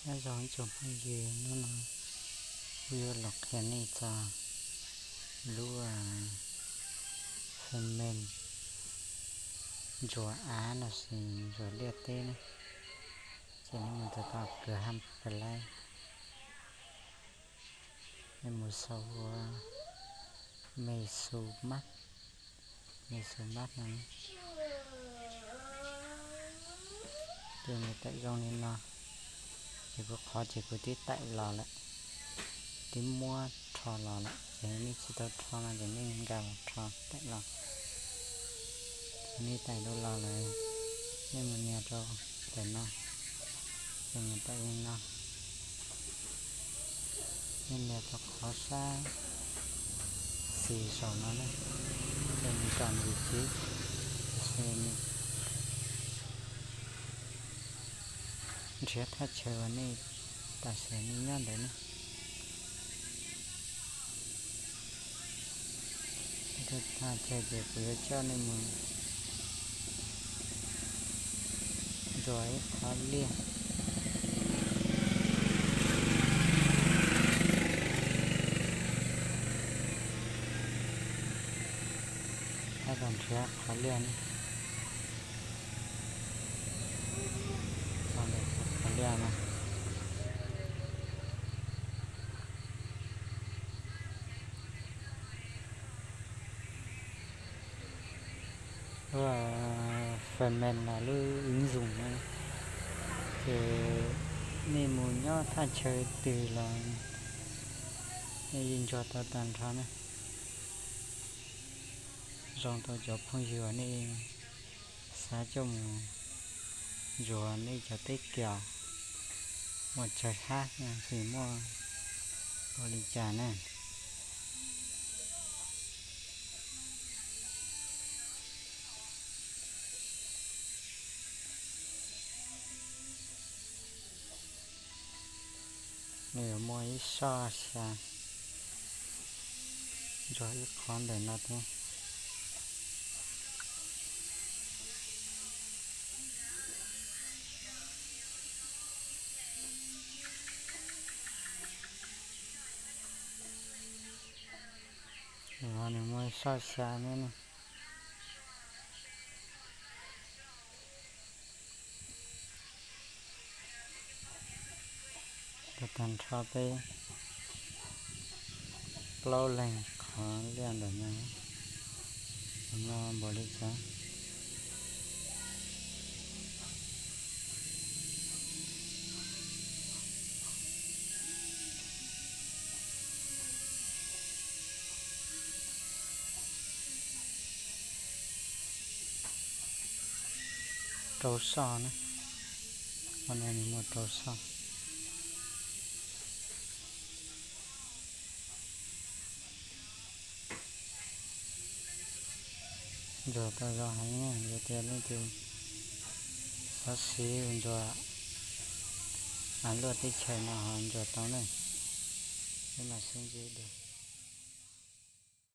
Nyob zoo ib tsoom phooj ywg, hnub no kuv yuav los qhia nej txog lub femen ntsuas av los sis ntsuas liaj teb na. Ces nej mus tau tom kws Haj Plas, nej mus sau ua Mesu Mab, Mesu Mab no. Ces nws tawm zoo li no, ces kuv qhov ces kuv twb tawm los lawm, twb muab rho los lawm, ces nej tsis tau rho no ces nej nkag los rho tawm los. Ces nej tawm los lawm, nej mus nias rau ntawm no, ces nws tawm li no. Nej nias rau qhov sab xis saum no na, ces nws tsom ntsis tswv, nrhiav thaj chaw uas nej tam sim nej nyob ntawd na. Thaj chaw ces kuv yuav coj nej mus ntsuas ib qhov liaj. Tab tom nrhiav qhov liaj ne. Qhov liaj no. Lub femen los lub ứng dụng no, ces nej mus nyob thaj chaw twg los nej yeej ntsuas tau tag nrho ne. Zoo rau cov phooj ywg uas nej xav coj mus ntsuas nej cov teb kios muaj tsawg hab los sis muaj ua li cas na. Nws yuav muaj ib soj xya ntsuas ib qhov ntawm no thiab. Nws muaj soj xya ne. Tag nrho peb plaub leeg qhov liaj ntawm no, no npaum li cas? Rau soj na, qhov no nws muaj rau soj. Ntsuas tau zoo heev, yog tias leej twg xav siv ntsuas av luaj teb chaws no ho ntsuas tau ne. Peb mam sib ntsib dua.